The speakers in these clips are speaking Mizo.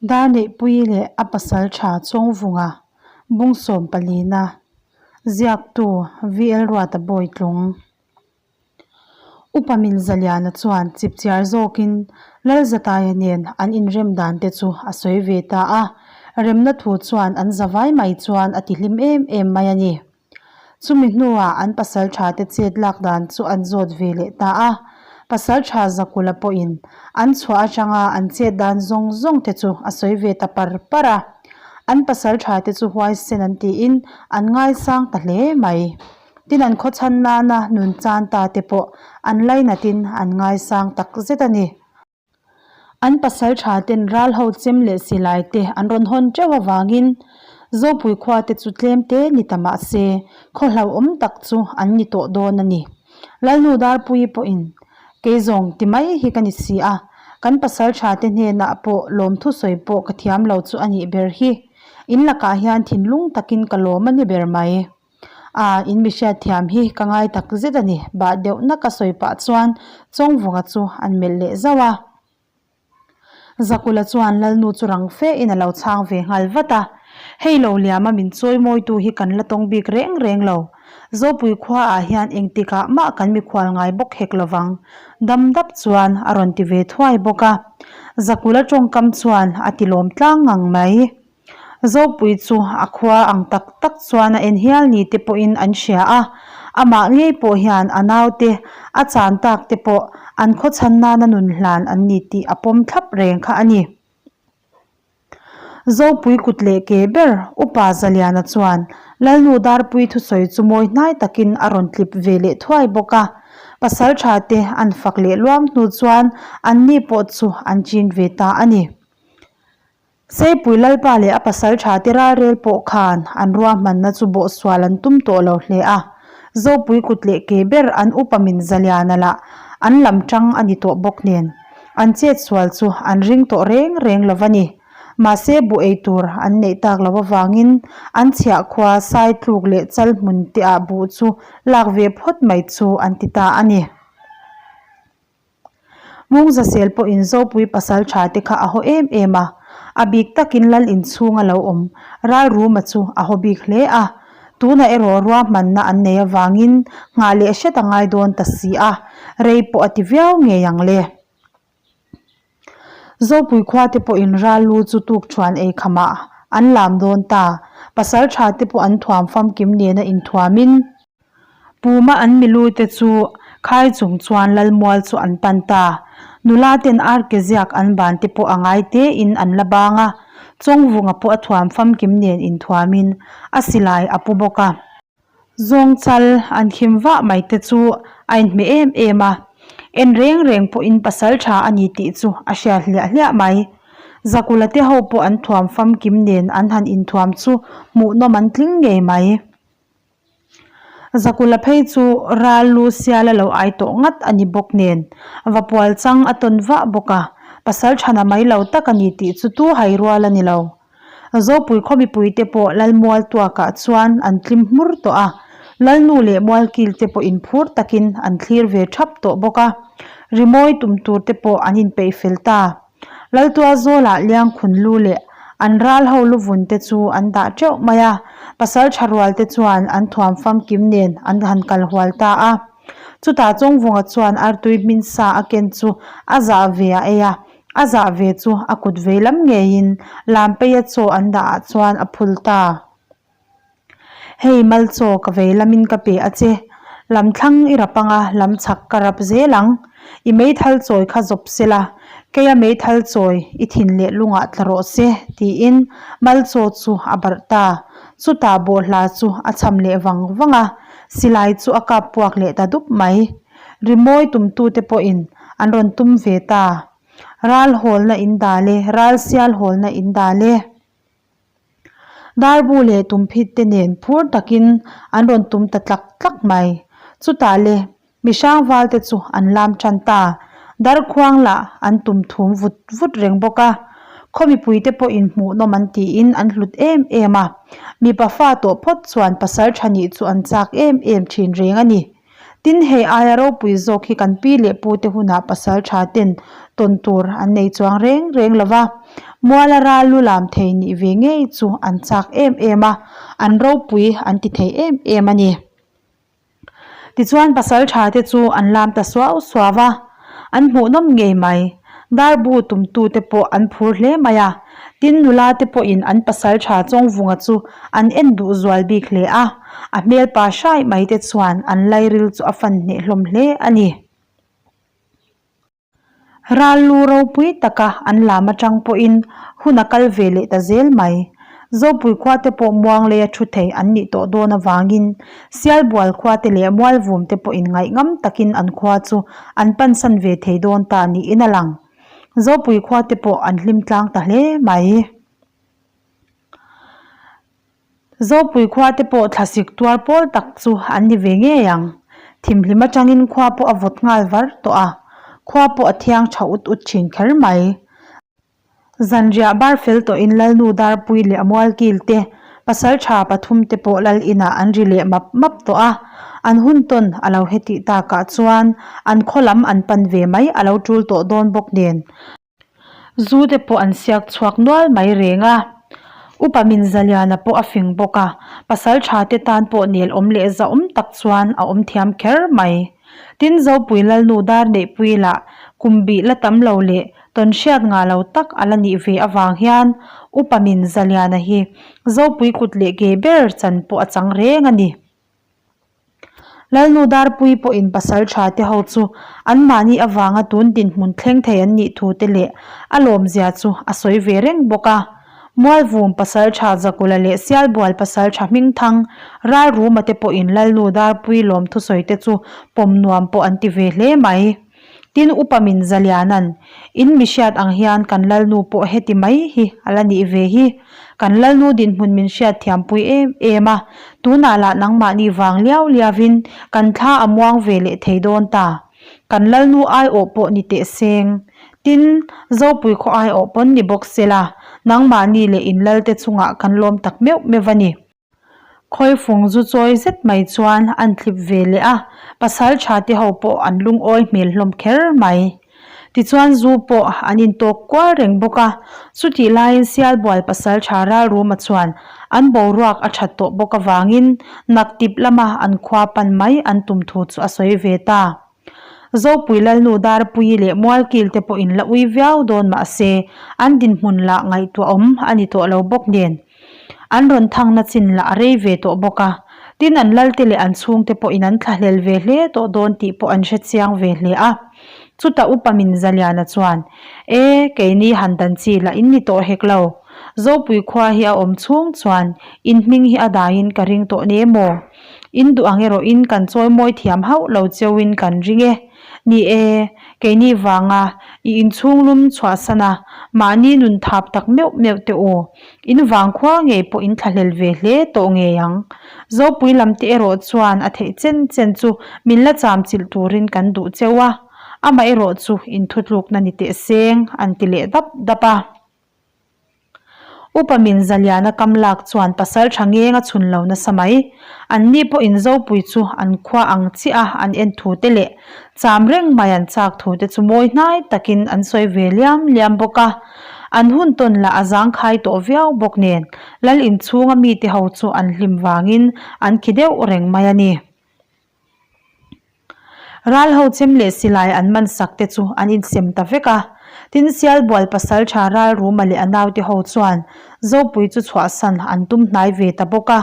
Darneihpuii leh a pasal tha Chawngvunga bung sawmpalina ziaktu VL Ruata Bawitlung. Upa Minzaliana chuan chipchiar zawkin Lalzataia nen an inrem dan te chu a sawi ve ta a, remna thu chuan an zavai mai chuan a tihlim em em mai a ni. Chumi hnuah an pasal tha te chet lak dan chu an zawt ve leh ta a, pasal tha Zakula pawhin an chhuah atanga an chet dan zawng zawng te chu a sawi ve ta par par a. An pasal tha te chu huaisen an tiin an ngaisang ta hle mai. Tin an khawchhan nana nun chan ta te pawh an lainatin an ngaisang tak zet a ni. An pasal tha ten ral ho chem leh silai te an rawn hawn teuh avangin Zopui khua te chu tlem te ni ta mah se khaw hlauhawm tak chu an ni tawh dawn a ni. Lalnu Darpuii pawhin kei zawng ti mai hi ka ni si a, kan pasal tha te hnenah pawh lawmthu sawi pawh ka thiam lo chu a nih ber hi. In lakah hian thinlung takin ka lawm a ni ber mai. A, in mi hriatthiam hi ka ngai tak zet a ni, bah deuh nak a sawi pah chuan Chawngvunga chu an melh leh zauh a. Zakula chuan Lalnu chu rang fe in a lo chhang ve nghal vat a, Hei lo liama min chawi mawitu hi kan la tawng bik reng reng lo. Zopui khua ah hian engtikah mah kan mikhual ngai bawk hek lovang, dam dap chuan a rawn ti ve thuai bawk a. Zakula tawngkam chuan a ti lawm tlang ngang mai. Zopui chu a khua ang tak tak chuan a en hial ni te pawhin an hria a, amah ngei pawh hian a naute a chan tak te pawh an khawchhan nana nun hlan an ni tih a pawm thlap reng kha a ni. Zopui kut leh ke ber Upa Zaliana chuan Lalnu Darpui thusawi chu mawi hnai takin a rawn tlip ve leh thuai bawk a, pasaltha te an fak leh luam hnu chuan anni pawh chu an chin ve ta a ni. Seipui Lalpa leh a pasal tha te ralrel pawh khan an ruahmanna chu bawhsual an tum tawh lo hle a, Zopui kut leh ke ber an upa min Zaliana lah an lam tang a ni tawh bawk nen an chetsual chu an ring tawh reng reng lo va ni. Mahse buh ei tur an neih tak loh avangin an chhiah khua Saitluk leh Chalhmun te ah buh chu lak ve phawt mai chu an ti ta a ni. Mungzasel pawhin Zopui pasal tha te kha a haw em em a, a bik takin lal inchhung a lo awm Ralruma chu a haw bik hle a, tunah erawh ruahmanna an nei avangin nghah leh hret a ngai dawn ta si a, rei pawh a ti viau ngei ang le. Zopui khua te pawhin ral lu chu tuk thuan ei khamah an lam dawn ta, pasal tha te pawh an thuam famkim nena inthuamin, Puma an milu te chu khai chung chuan Lalmual chu an pan ta. Nula ten arke ziak an ban te pawh a ngai te in an la bang a, Chawngvunga pawh a thuam famkim nen inthuamin a silai a pu bawk a. Zawngchal an khim vah mai te chu a inhmeh em em a, en reng reng pawhin pasal tha a ni tih chu a hriat hliah hliah mai. Zakula te ho pawh an thuam famkim nen an han inthuam chu hmuhnawm an tling ngei mai. Zakula phei chu ral lu sial a lo ai tawh ngat a ni bawk nen, vapual chang a tawn vah bawk a, pasal thana mai lo tak a ni tih chu tu hai rual a ni lo. Zopui khaw mipuite pawh Lalmual tuakah chuan an tlim hmur tawh a, Lalnu leh Mualkil te pawh inphur takin an thlir ve thap tawh bawk a, rimawi tum tur te pawh an inpeih fel ta. Laltua zawlah Liangkhun lu leh an ral ho luvun te chu an dah teuh mai a, pasal tha rual te chuan an thuam famkim nen an han kal hual ta a. Chutah Chawngvunga chuan artui hmin sa a ken chu a zah ve a ei a, a zah ve chu a kut vei lam ngeiin Lampeia chaw an dah ah chuan a phul ta. Hei Malchaw ka vei lamin ka pe a che, lam thlang i rap anga lam chhak ka rap zel ang. I meithal chawi kha zawp se la, keia meithal chawi i thin leh lungah tla rawh se, tiin Malchaw chu a barh ta. Chutah bawhhla chu a cham leh vang vang a, silai chu a kap puak leh ta dup mai. Rimawi tumtute pawhin an rawn tum ve ta. Ral hawlna in dal e, ral sial hawlna in dal e. Darbu leh tumphit te nen phur takin an rawn tum ta tlak tlak mai. Chutah le mihrang val te chu an lam tan ta. Darkhuang lah an tum thum vut vut reng bawk a. Khaw mipui te pawhin hmuhnawm an tiin an hlut em em a. Mipa fa tawh phawt chuan pasal tha nih chu an chak em em thin reng a ni. Tin hei aia ropui zawk hi kan pi leh pu te hunah pasal tha ten Tawn tur an nei chuang reng reng lo va, muala ral lu lam thei nih ve ngei chu an chak em em a, an ropui an ti thei em em a ni. Tichuan pasal tha te chu an lam ta suau suau a, an hmuhnawm ngei mai. Darbu tumtu te pawh an phur hle mai a, tin nula te pawhin an pasal tha Chawngvunga chu an en duh zual bik hle a, a hmelpa hrai mai te chuan an lairil chu a fan hneh hlawm hle a ni. Ral lu ropui taka an lam atang pawhin hun a kal ve leh ta zel mai. Zopui khua te pawh muang leia thu thei an nih tawh dawn avangin Sialbual khua te leh Mualvum te pawhin ngaihngam takin an khua chu an pansan ve thei dawn ta niin a lang. Zopui khua te pawh an hlim tlang ta hle mai. Zopui khua te pawh thlasik tuar pawl tak chu an ni ve ngei ang. Thimhlim atangin khua pawh a vawt nghal var tawh a, khua pawh a thiang tha ut ut thin kher mai. Zanriah bar fel tawhin Lalnu Darpui leh a mualkil te, pasal tha pathum te pawh Lal inah an ri leh map map tawh a, an hun tawn a lo hetih takah chuan an khaw lam an pan ve mai a lo tul tawh dawn bawk nen. Zu te pawh an siak chhuak nual mai reng a, Upa Minzaliana pawh a fing bawk a, pasal tha te tan pawh nel awm leh zahawm tak chuan a awm thiam kher mai. Tin Zopui Lalnu dar neihpui lah kum bih la tam lo leh tawn hriat ngah lo tak a la nih ve avang hian Upa Minzaliana hi Zopui kut leh ke ber chan pawh a chang reng a ni. Lalnu Darpui pawhin pasal tha te ho chu anmahni avanga tun dinhmun thleng thei an nih thu te leh a lawmzia chu a sawi ve reng bawk a. Mualvum pasal tha Zakula leh Sialbual pasal tha Hmingthang Ralruma te pawhin Lalnu Darpui lawm thusawi te chu pawm nuam pawh an ti ve hle mai. Tin, Upa min Zaliana'n, In mi hriat ang hian kan Lalnu pawh heti mai hi a la nih ve hi. Kan Lalnu dinhmun min hriat thiampui em em a, tunah lah nangmahni vang liau liauin kan thla a muang ve leh thei dawn ta. Kan Lalnu aiawh pawh ni teh seng. Tin, Zopui khaw aiawh pawn ni bawk sela, nangmahni leh in Lalte chungah kan lawm tak meuh meuh a ni. Khawifung zu chawi zet mai chuan an tlip ve leh a, pasal tha te ho pawh an lungawi hmel hlawm kher mai. Tichuan zu pawh an intawk kual reng bawk a, chutih laiin Sialbual pasal tha Ralruma chuan an boruak a that tawh bawk avangin naktip lama an khua pan mai an tum thu chu a sawi ve ta. Zopui Lalnu Darpuii leh Mualkil te pawhin la ui viau dawn mahse an dinhmun lah ngaihtuahawm a ni tawh lo bawk nen. An rawn thangna chin lah a rei ve tawh bawk a, tin an lalte leh an chhungte pawhin an thlahlel ve hle tawh dawn tih pawh an hre chiang ve hle a. Chutah Upa Minzaliana chuan, E, keini han dan chi lah in ni tawh hek lo. Zopui khua hi a awm chhung chuan in hming hi a daiin ka ring tawh ne maw? In duh ang erawhin kan chawi mawi thiam hauh lo cheuin kan ring e. Ni e, keini vanga i inchhung lum chhuahsan a, mahni nun thap tak meuh meuh teh u. In vang khua ngei pawh in thlahlel ve hle tawh ngei ang. Zopui lam te erawh chuan a theih chen chen chu min la cham chilh turin kan duh cheu a, amah erawh chu in thutlukna ni teh seng an ti leh dap dap a. Upa min Zaliana kam lak chuan pasal tha ngeng a chhun lo nasa mai. Anni pawhin Zopui chu an khua ang chiah a an en thu te leh cham reng mai an chak thu te chu mawi hnai takin an sawi ve liam liam bawk a. An hun tawn lah a zangkhai tawh viau bawk nen Lal inchhunga mite ho chu an hlim vangin an khi deuh reng mai a ni. Ral ho chem leh silai an man sak te chu an insem ta vek a. Tin Sialbual pasal tha Ralruma leh a naute ho chuan Zopui chu chhuahsan an tum hnai ve ta bawk a.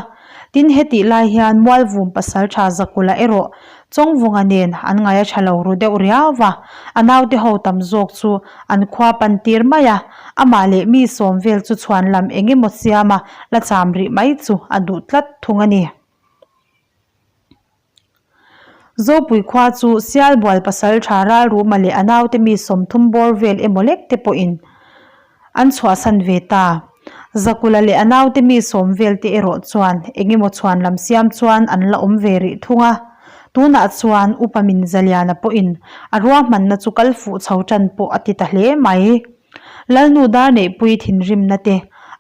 Tin hetih lai hian Mualvum pasal tha Zakula erawh Chawngvunga nen an ngaih a tha lo ru deuh riau va, a naute ho tam zawk chu an khua pan tir mai a, amah leh mi sawm vel chu chhuan lam eng emaw siama la cham rih mai chu a duh tlat thung a ni. Zopui khua chu Sialbual pasal tha Ralruma leh a naute mi 30 bawr vel emaw lek te pawhin an chhuahsan ve ta. Zakula leh a naute mi sawm vel te erawh chuan eng emaw chhuan lam siam chuan an la awm ve rih thung a. Tunah chuan Upa Minzaliana pawhin a ruahmanna chu kal fuh chho tan pawh a ti ta hle mai. Lalnu dar neihpui thinrimna te.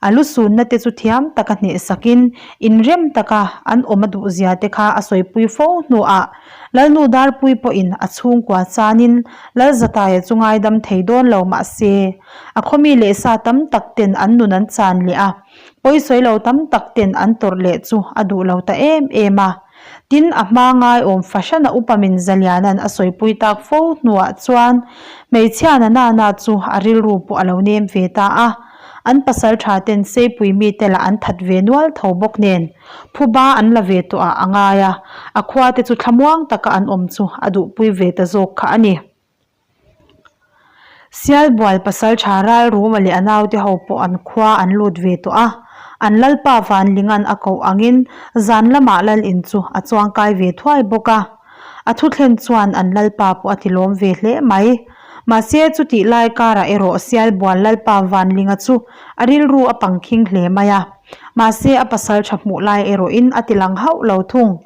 A lusunna te chu thiam taka hnehsakin inrem taka an awm a duhzia te kha a sawipui fo hnuah Lalnu Darpui pawhin a chhungkua chanin Lalzataia chu ngaidam thei dawn lo mah se, a khawmi leh sa tam tak ten an nun an chan leh a, pawisawi lo tam tak ten an tawrh leh chu a duh lo ta em em a. Tin, a hma ngaiawm fahrana upa min Zaliana'n a sawipui tak fo hnuah chuan hmeichhia na nana chu a rilru pawh a lo nem ve ta a. An pasal tha ten Seipui mite lah an that ve nual tho bawk nen, phuba an la ve tawh ah a ngai a, a khua te chu thlamuang taka an awm chu a duhpui ve ta zawk kha a ni. Sialbual pasal tha Ralruma leh a naute ho pawh an khua an lut ve tawh a, an lalpa Vanlinga'n a koh angin zan lamah lal in chu a chuangkai ve thuai bawk a. A thuthlen chuan an lalpa pawh a tilawm ve hle mai. Mahse chutih lai karah erawh Sialbual lalpa Vanlinga chu a rilru a pangkhing hle mai a. Mahse a pasal tha hmuh lai erawhin a tilang hauh lo thung.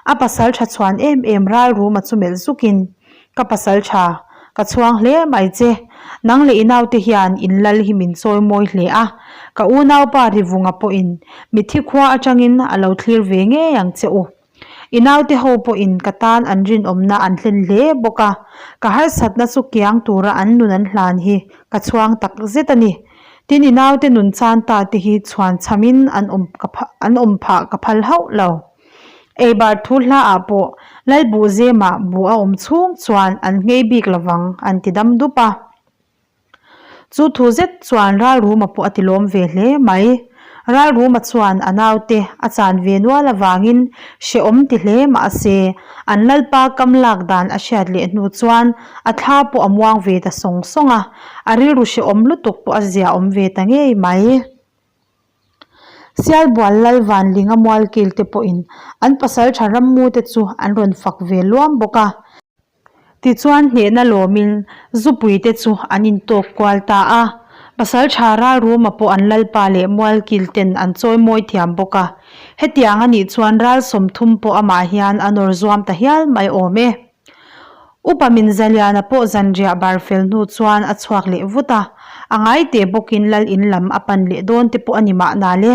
A pasal tha chhuan em em Ralruma chu melh zukin, Ka pasal tha, ka chhuang hle mai che. Nang leh i naute hian in lal hi min chawi mawi hle a, ka unaupa Rivunga pawhin mitthi khua atangin a lo thlir ve ngei ang che u. I naute ho pawhin ka tan an rinawmna an hlen hle bawk a, ka harsatna chu kiang tura an nun an hlan hi ka chhuang tak zet a ni. Tin i naute nun chan ta te hi chhuan chhamin an awm ka an awm phah ka phal hauh lo. Eibar thu hla ah pawh Lalbuh zemah buh a awm chhung chuan an nghei bik lovang an ti dam dup a. Chu thu zet chuan Ralruma pawh a ti lawm ve hle mai. Ralruma chuan a naute a chan ve nual avangin hrehawm ti hle mah se, an lalpa kam lak dan a hriat leh hnu chuan a thla pawh a muang ve ta sawng sawng a, a rilru hrehawm lutuk pawh a ziaawm ve ta ngei mai. Sialbual lal Vanlinga mualkil te pawhin an pasaltha rammu te chu an rawn fak ve luam bawk a. Tichuan hnehna lawmin zupui te chu an intawk kual ta a, pasaltha Ralruma pawh an lalpa leh mualkil ten an chawi mawi thiam bawk a. Hetiang a nih chuan ral 30 pawh amah hian a nawr zuam ta hial mai awm e. Upa min Zaliana pawh zanriah bar fel hnu chuan a chhuak leh vut a, a ngai teh bawkin lal in lam a pan leh dawn te pawh a ni mahna le.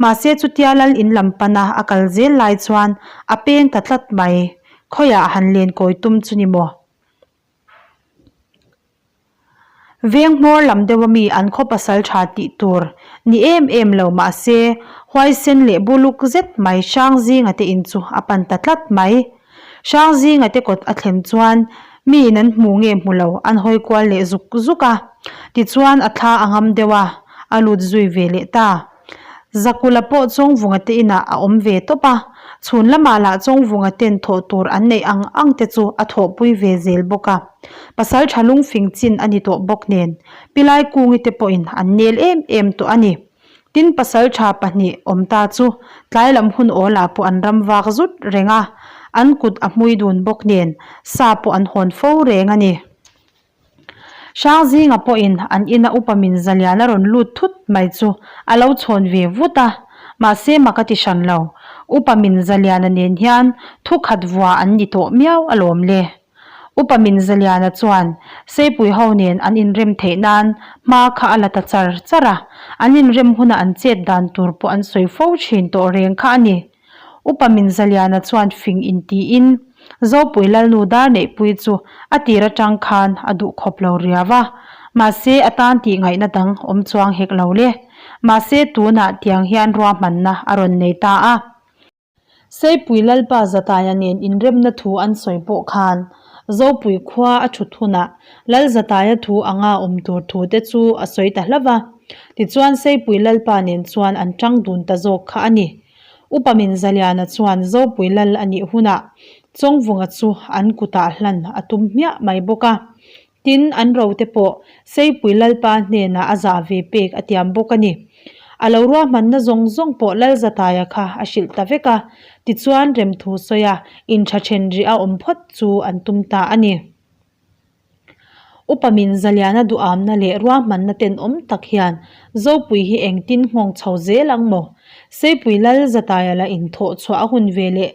Mahse chutia lal in lam pana a kal zel lai chuan a peng ta tlat mai, khawiah han len kawi tum chu ni maw? Veng hmawr lam deuh ami an khaw pasal tha tih tur ni em em lo mahse huaisen leh buluk zet mai Hrangzinga te in chu a pan ta tlat mai. Hrangzinga te kawt a thlen chuan mi in an hmu nge hmu lo an hawi kual leh zuk zuk a, tichuan a thla a ngam deuh a, a lut zui ve leh ta. Zakula pawh Chawngvunga te inah a awm ve tawp a, chhun lamah lah Chawngvunga ten thawh tur an neih ang ang te chu a thawhpui ve zel bawk a. Pasal tha lungfing chin a ni tawh bawk nen, Pilai Kungi te pawhin an nel em em tawh a ni. Tin pasal tha pahnih awm ta chu tlai lam hun awlah pawh an ram vak zut reng a, an kut a hmui dun bawk nen sa pawh an hawn fo reng a ni. Hrangzinga pawhin an ina upa min Zaliana rawn lut thut mai chu a lo chhawn ve vut a, mahse mak a ti hran lo. Upa min Zaliana nen hian thu khat vua an ni tawh miau alawm le. Upa min Zaliana chuan Seipui ho nen an inrem theih nan hma kha a la ta char char a, an inrem huna an chet dan tur pawh an sawi fo thin tawh reng kha a ni. Upa min Zaliana chuan fing intiin Zopui Lalnu dar neihpui chu a tir atang khan a duh khawp lo riau a, mahse a tan tih ngaihna dang awm chuang hek lo le. Mahse tunah tiang hian ruahmanna a rawn nei ta a. Seipui Lalpa Zataia nen inremna thu an sawi pawh khan Zopui khua a thut hunah Lal Zataia thu anga awm tur thu te chu a sawi ta hlauh va. Tichuan Seipui Lalpa nen chuan an tang dun ta zawk kha a ni. Upa min Zaliana chuan Zopui Lal a nih hunah Chawngvunga chu an kutah hlan a tum hmiah mai bawk a. Tin, an rote pawh Seipui Lalpa hnenah a zah ve pek a tiam bawk a ni. A lo ruahmanna zawng zawng pawh Lalzataia kha a hrilh ta vek a, tichuan remthu sawia intha then rih a awm phawt chu an tum ta a ni. Upa min Zaliana duhamna leh ruahmanna tenawm tak hian Zopui hi engtin nghawng chho zel ang maw? Seipui Lal Zataia la inthawh chhuah a hun ve leh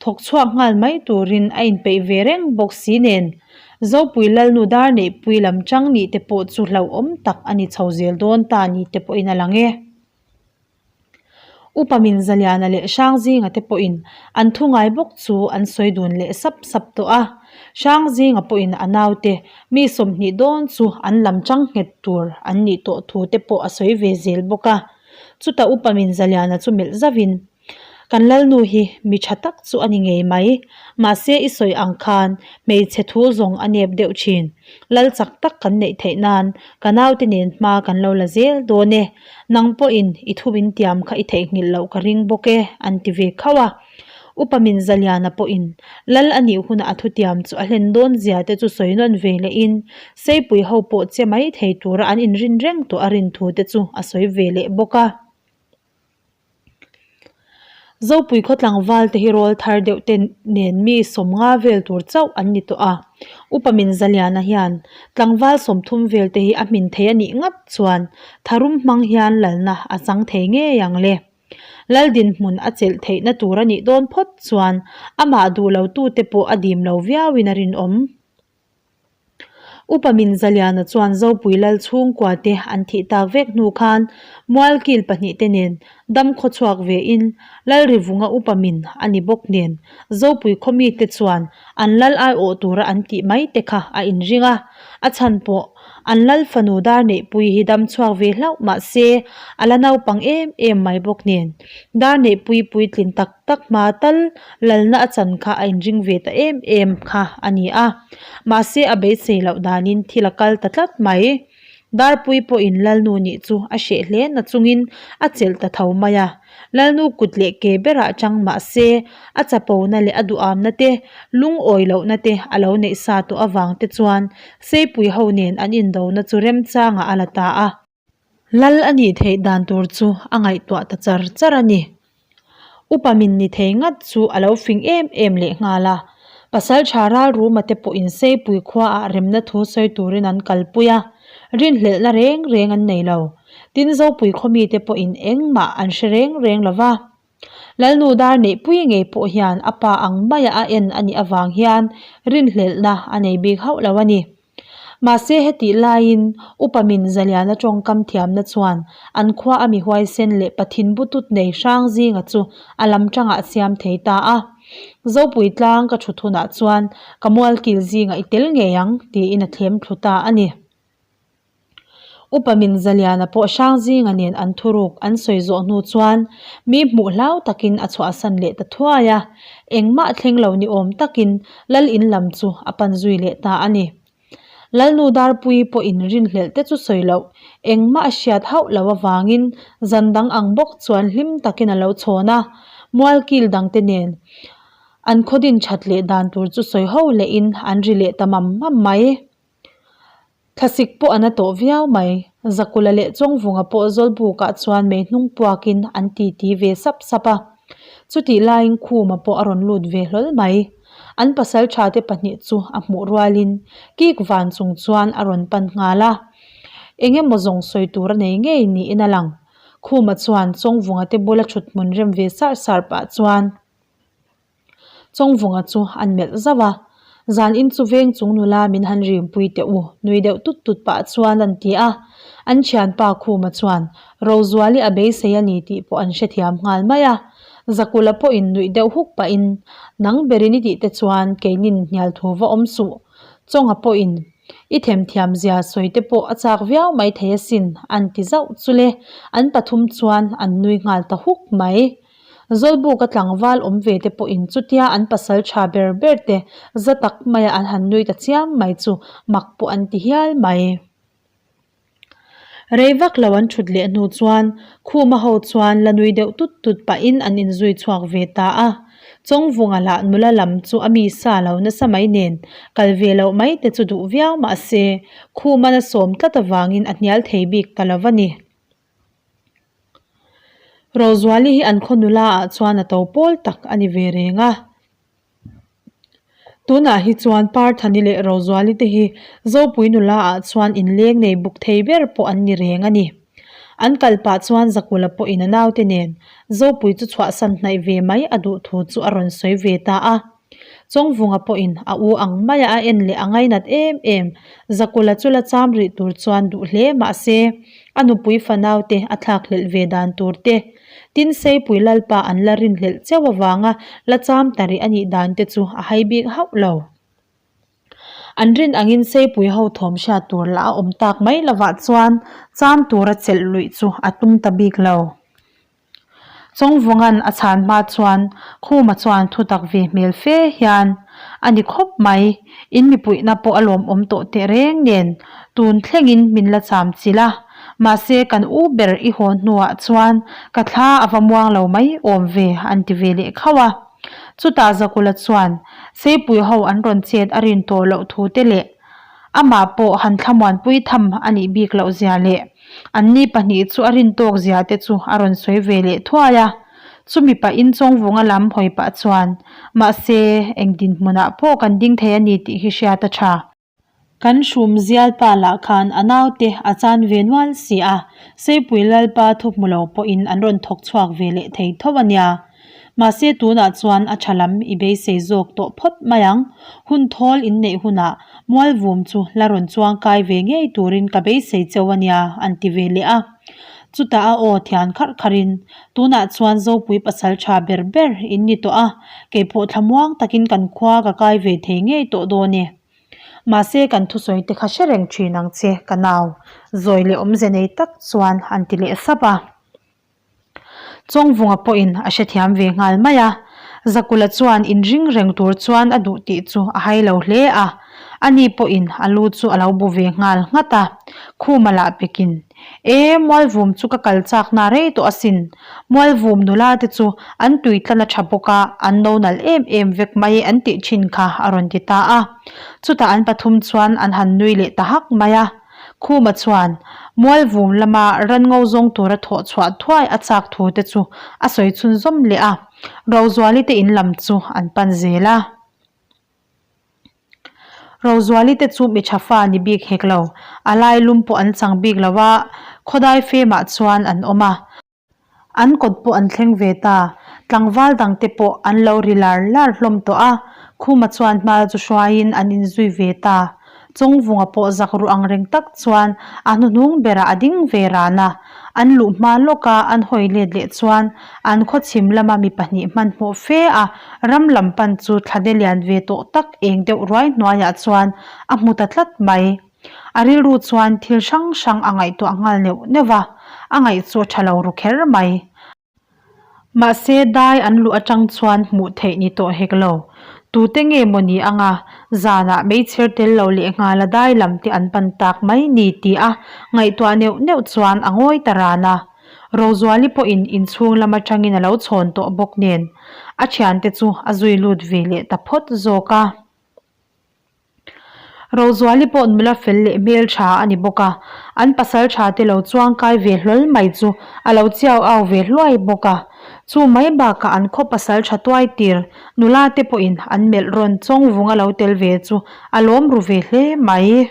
thawk chhuak nghal mai turin a inpeih ve reng bawk si nen Zopui Lalnu dar neihpui lam chang nih te pawh chu hlauhawm tak a ni chho zel dawn ta ni te pawhin a lang e. Upa Minzaliana leh Hrangzinga te pawhin an thu ngai bawk chu an sawi dun leh sap sap tawh a. Hrangzinga pawhin a naute mi 20 dawn chu an lam chang nghet tur an nih tawh thu te pawh a sawi ve zel bawk a. Chutah Upa Minzaliana chu melh zauhin, Kan Lalnu hi mi tha tak chu a ni ngei mai. Mahse i sawi ang khan hmeichhe thu zawng a nep deuh thin. Lal chak tak kan neih theih nan ka naute nen hma kan lo la zel dawn e. Nang pawhin i thu min tiam kha i theihnghilh loh ka ring bawk e, an ti ve khauh a. Upa min Zaliana pawhin Lal a nih hunah a thutiam chu a hlen dawn zia te chu sawi nawn ve lehin Seipui ho pawh che mai thei tura an inrin reng tawh a rin thu te chu a sawi ve leh bawk a. Zopui khaw tlangval te hi rawl thar deuh te nen mi 50 vel tur chauh an ni tawh a, Upa Minzaliana hian tlangval 30 vel te hi a hmin thei a nih ngat chuan tharum hmang hian lalna a chang thei ngei ang le. Lal dinhmun a chelh theihna tur a nih dawn phawt chuan amah duh lo tute pawh a dim lo viauin a rinawm. Upa Minzaliana chuan Zopui Lal chhungkua te an thih tak vek hnu khan Mualkil pahnihte nen dam khawchhuak ve in Lalrivunga Upa Min a ni bawk nen Zopui khaw mite chuan an lal aiawh tura an tih mai te kha a inring a, a chhan pawh an lal fanu dar neihpui hi dam chhuak ve hlauh mahse a la naupang em em mai bawk nen dar neihpui puitlin tak tak hma tal lalna a chan kha a inring ve ta em em kha a ni a, mahse a beisei loh danin thil a kal ta tlat mai. Darpui pawhin Lalnu nih chu a hreh hle na chungin a chelh ta tho mai a, Lalnu kut leh ke berah chang mahse a chapona leh a duhamna te, lungawi lohna te a lo neih sa tawh avang te chuan Seipui ho nen an indona chu remchangah a la ta a. Lal a nih theih dan tur chu a ngaihtuah ta char char a ni. Upa min ni thei ngat chu a lo fing em em leh nghal a. Pasaltha Ralruma te pawhin Seipui khuaah remna thu sawi turin an kalpui a, rinhlelhna reng reng an nei lo. Tin Zopui khaw mite pawhin engmah an hre reng reng lo va. Lalnu dar neihpui ngei pawh hian a pa ang maia a en a nih avang hian rinhlelhna a nei bik hauh lo a ni. Mahse hetih laiin Upa Min Zaliana tawngkam thiamna chuan an khua a mi huaisen leh Pathin butut nei hrang zinga chu a lam tangah a siam thei ta a. Zopui tlang ka thut hunah chuan ka mualkil zingah i tel ngei ang tiin a thlem thlu ta a ni. Upa Min Zaliana pawh hrang zinga nen an thuruk an sawi zawh hnu chuan mi hmuh hlau takin a chhuahsan leh ta thuai a, engmah thleng lo ni awm takin Lal in lam chu a pan zui leh ta a ni. Lalnu Darpuii pawhin rinhlelh te chu sawi loh, engmah a hriat hauh loh avangin zan dang ang bawk chuan hlim takin a lo chhawn a, mualkil dangte nen an khawdin that leh dan tur chu sawi ho lehin an ri leh ta mam mam mai. Thlasik pawh an a tawh viau mai. Zakula leh Chawngvunga pawh Zawlbukah chuan mei hnung puakin an titi ve sap sap a. Chutih laiin Khuma pawh a rawn lut ve hlawl mai. An pasaltha te pahnih chu a hmuh rualin kik van chung chuan a rawn pan nghal a. Eng emaw zawng sawi tur a nei ngei niin a lang. Khuma chuan Chawngvunga te bula thuthmun rem ve sar sar pah chuan. Chawngvunga chu an melh zauh a, Zan in chu veng chung nula min han rimpui teh u, nui deuh tut tut pah chuan an ti a. An thianpa Khuma chuan Rozuali a beisei a ni tih pawh an hrethiam nghal mai a. Zakula pawhin nuih deuh huk pahin, Nang berin i tih te chuan keinin hnial thu va awm suh. Chawnga pawhin i themthiam zia sawi te pawh a chak viau mai thei asin, an ti zauh chu le. An pathum chuan an nui nghal ta huk mai. Zawlbuka tlangval awm ve te pawhin chutia an pasal tha ber ber te za tak maia an han nui ta chiam mai chu mak pawh an ti hial mai. Rei vak lo an thut leh hnu chuan Khuma ho chuan la nui deuh tut tut pahin an inzui chhuak ve ta a. Chawngvunga lah nula lam chu a mi sa lo nasa mai nen kal ve loh mai te chu duh viau mahse Khuma'n a sawm tlat avangin a hnial thei bik ta lo va ni. Rozuali hi an khaw nula ah chuan a to pawl tak a ni ve reng a. Tunah hi chuan Parthani leh Rozuali te hi Zopui nula ah chuan inleng nei buk thei ber pawh an ni reng a ni. An kal pah chuan Zakula pawhin a naute nen Zopui chu chhuahsan hnaih ve mai a duh thu chu a rawn sawi ve ta a. Chawngvunga pawhin a u ang maia a en leh a ngainat em em, Zakula chu la cham rih tur chuan duh hle mahse, a nupui fanau te a thlakhlelh ve dan tur te. Tin, Seipui Lalpa an la rinhlelh cheu avanga la cham ta rih a nih dan te chu a hai bik hauh lo. An rin angin Seipui ho thawm hriat tur lah a awm tak mai lovah chuan cham tura chelh luih chu a tum ta bik lo. Chawngvunga'n a chhan hma chuan Khuma chuan thutak ve hmel fe hian, A ni khawp mai, in mipuihna pawh a lawmawm tawh teh reng nen, tun thlengin min la cham chilh a, mahse kan u ber i haw hnuah chuan ka thla a va muang lo mai awm ve an ti ve leh khauh a. Chutah Zakula chuan Seipui ho an rawn chet a rin tawh loh thu te leh Amah pawh han thlamuanpui tham a nih bik loh zia leh anni pahnih chu a rin tawk zia te chu a rawn sawi ve leh thuai a. Chumi pahin Chawngvunga lam hawi pah chuan, Mahse, eng dinhmunah pawh kan ding thei a ni tih hi hriat a tha. Kan hrum zialpa lah khan a naute a chan ve nual si a, Seipui Lalpa thu hmu lo pawhin an rawn thawk chhuak ve leh thei tho a nia. Mahse tunah chuan a tha lam i beisei zawk tawh phawt mai ang. Hun thawl inneih hunah Mualvum chu la rawn chuang kai ve ngei turin ka beisei cheu a nia an ti ve leh a. Chutah a aw thian kharh kharhin, Tunah chuan Zopui pasal tha ber ber in ni tawh a, keipawh thlamuang takin kan khua ka kai ve thei ngei tawh dawn e. Mahse kan thusawi te kha hre reng thin ang che ka nau, zawi leh awmze nei tak chuan an ti leh sap a. Chawngvunga pawhin a hrethiam ve nghal mai a, Zakula chuan inring reng tur chuan a duh tih chu a hai lo hle a, ani pawhin a lu chu a lo bu ve nghal nghat a, Khuma lah pekin, E, Mualvum chu ka kal chakna rei tawh asin, Mualvum nula te chu an tui tlan a tha bawk a, an no nalh em em vek mai an tih thin kha a rawn ti ta a. Chutah an pathum chuan an han nui leh ta hak mai a. Khuma chuan Mualvum lama ran ngo zawng tura thawh chhuah thuai a chak thu te chu a sawi chhunzawm leh a, Rozuali te in lam chu an pan zel a. Rozuali te chu mi tha fa ni bik hek lo, a lai lum pawh an chang bik lo a, khawdai femah chuan an awm a. An kawt pawh an thleng ve ta. Tlangval dangte pawh an lo ri lar lar hlawm tawh a, Khuma chuan hmal chu hruaiin an inzui ve ta. Chawngvunga pawh zak ruh ang reng tak chuan a hnuhnung berah a ding ve ran a. An luh hma lawka an hawi let leh chuan an khawchhim lama mi pahnih hmanhmawh fe a ram lam pan chu thlade lian ve tawh tak eng deuh ruai hnuaiah chuan a hmu ta tlat mai. A rilru chuan thil hrang hrang a ngaihtuah nghal neuh neuh a, a ngaih chu a tha lo ru kher mai. Mahse dai an luh atang chuan hmuh theih ni tawh hek lo. Tute nge maw ni anga zanah meichher tel lo leh nghala dai lam te an pan tak mai ni ti a ngaihtuah neuh neuh chuan a ngawi ta ran a. Rozuali pawhin inchhung lam atangin a lo chhawn tawh bawk nen a thiante chu a zui lut ve leh ta phawt zawk a. Rozuali pawh nula fel leh hmel tha a ni bawk a, an pasal tha te lo chuang kai ve hlawl mai chu a lo chiau au ve hluai bawk a. Chu mai bakah an khaw pasal tha tuai tir nula te pawhin an melh rawn chawng vung a lo tel ve chu a lawm ru ve hle mai.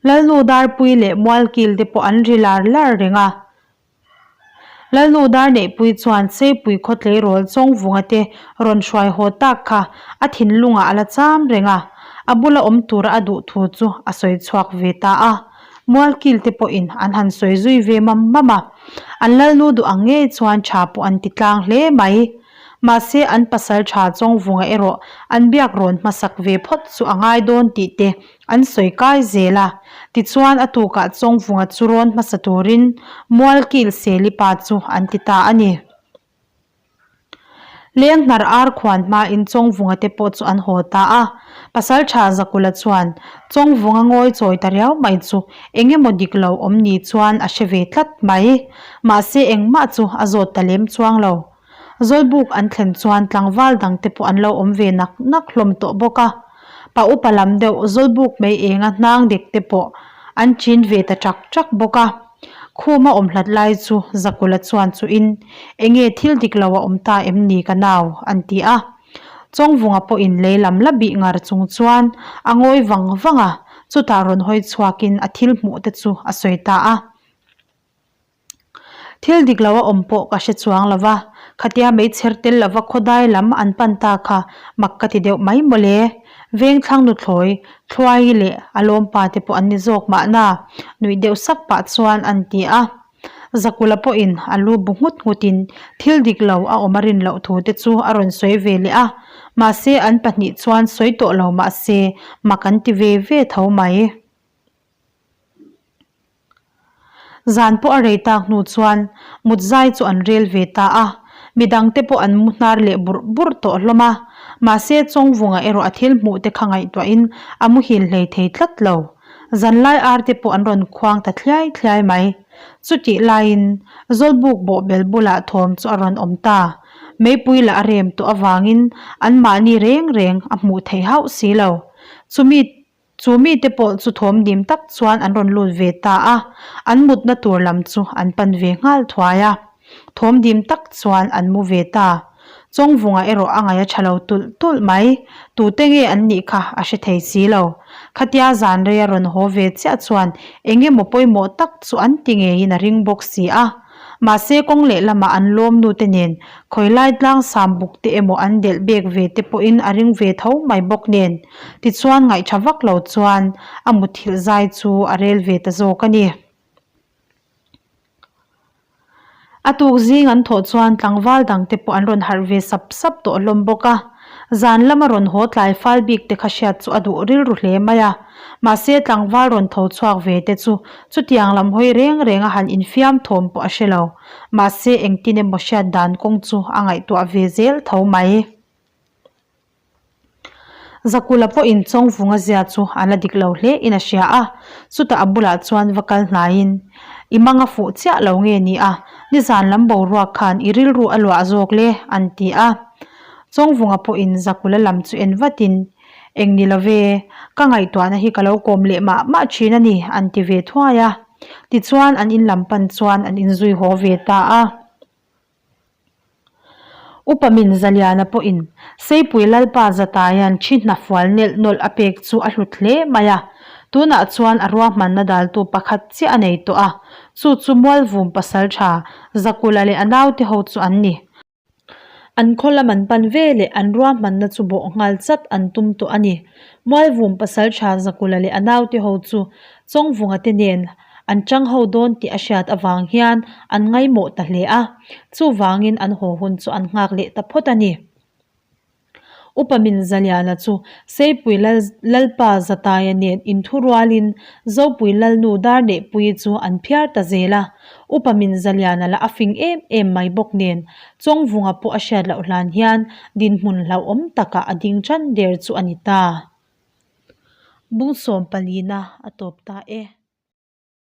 Lalnu Darpui leh Mualkil te pawh an ri lar lar reng a. Lalnu Darneihpui chuan Seipui khaw tleirawl Chawngvunga te rawn hruai haw tak kha a thinlungah a la cham reng a, a bula awm tura a duh thu chu a sawi chhuak ve ta a. Mualkil te pawhin an han sawi zui ve mam mam a, an Lalnu duh ang ngei chuan tha pawh an ti tlang hle mai. Mahse an pasal tha Chawngvunga erawh an biak rawn hmasak ve phawt chu a ngai dawn tih te An sawi kai zel a, tichuan a tukah Chawngvunga chu rawn hmasa turin Mualkil Seli pa chu an ti ta a ni. Lenghnar ar khuan hmain Chawngvunga te pawh chu an haw ta a, Pasaltha Zakula chuan Chawngvunga ngawi chawi ta riau mai chu eng emaw dik lo awm ni chuan a hre ve tlat mai. Mahse engmah chu a zawt ta lem chuang lo. Zawlbuk an thlen chuan tlangval dangte pawh an lo awm ve nak nak hlawm tawh bawk a. Pa upa lam deuh Zawlbuk mai enga hnang dek te pawh an chin ve ta ṭak ṭak bawk a. Khuma awm hlat lai chu Zakula chuan chuhin, Enge thil dik lo a awm ta em ni ka nau? an ti a. Chawngvunga pawhin lei lam la bih ngar chung chuan a ngawi vang vang a, chutah rawn hawi chhuakin a thil hmuh te chu a sawi ta a. Thil dik lo a awm pawh ka hre chuang lo va, khatia meichher tel lova khawdai lam an pan ta kha mak ka ti deuh mai mawle. Vengthlang nuthlawi, Thluaii leh a lawmpa te pawh an ni zawk mahna, nuih deuh sak pah chuan an ti a. Zakula pawhin a lu bu nghut nghutin thil dik lo a awm a rin loh thu te chu a rawn sawi ve leh a. Mahse an pahnih chuan sawi tawh lo mahse mak an ti ve ve tho mai. Zan pawh a rei tak hnu chuan mut zai chu an rel ve ta a, midang te pawh an mu hnar leh burh burh tawh hlawm a, mahse Chawngvunga erawh a thil hmuh te kha ngaihtuahin a muhil hlei thei tlat lo. Zanlai ar te pawh an rawn khuang ta thliai thliai mai. Chutih laiin Zawlbuk bawhbel bulah thawm chu a rawn awm ta. Meipui lah a rem tawh avangin anmahni reng reng a hmuh theih hauh si lo. Chumi Chu mite pawh chu thawm dim tak chuan an rawn lut ve ta a, an mutna tur lam chu an pan ve nghal thuai a. Thawm dim tak chuan an mu ve ta. Chawngvunga erawh a ngaih a tha lo tulh tulh mai. Tute nge an nih kha a hre thei si lo. Khatia zan rei a rawn haw ve chiah chuan eng emaw pawimawh tak chu an ti ngeiin a ring bawk si a. Mahse kawng lehlamah an lawm nute nen khawilai tlang sam buk te emaw an delh bek ve te pawhin a ring ve tho mai bawk nen. Tichuan ngaihṭha vak lo chuan a muthilh zai chu a rel ve ta zawk a ni. A tuk zing an thawh chuan tlangval dangte pawh an rawn harh ve sap sap tawh hlawm bawk a. Zan lama rawn haw tlai fal bik te kha hriat chu a duh rilru hle mai a. Mahse tlangval rawn tho chhuak ve te chu chutiang lam hawi reng reng a han infiam thawm pawh a hre lo. Mahse engtin emaw hriat dan kawng chu a ngaihtuah ve zel tho mai. Zakula pawhin Chawngvunga zia chu a la dik lo hle in a hria a, chutah a bulah chuan va kal hnaiin, I mang a fuh chiah lo nge ni a, nizan lam boruak khan i rilru a luah zawk le, an ti a. Chawngvunga pawhin Zakula lam chu en vatin, Eng ni lo ve, ka ngaihtuahna hi ka lo kawm leh mah mah thin a ni, an ti ve thuai a. Tichuan an in lam pan chuan an inzui haw ve ta a. Upa min Zaliana pawhin Seipui Lalpa Zataia'n thi hna fual nelh nawlh a pek chu a hlut hle mai a. Tunah chuan a ruahmanna daltu pakhat chiah a nei tawh a, chu chu Mualvum pasaltha Zakula leh a naute ho chu an ni. An khaw lam an pan ve leh an ruahmanna chu bawh nghal chat an tum tawh a ni. Mualvum pasaltha Zakula leh a naute ho chu Chawngvunga te nen an chang ho dawn tih a hriat avang hian an ngaimawh ta hle a, chuvangin an haw hun chu an nghak leh ta phawt a ni. Upa min Zaliana chu Seipui Lal Lalpa Zataia nen inthurualin Zopui Lalnu Darnehpuii chu an phiar ta zel a, Upa min Zaliana lah a fing em em mai bawk nen Chawngvunga pawh a hriat loh hlan hian dinhmun hlauhawm takah a ding tan der chu a ni ta. Bungsawm palina a tawp ta e.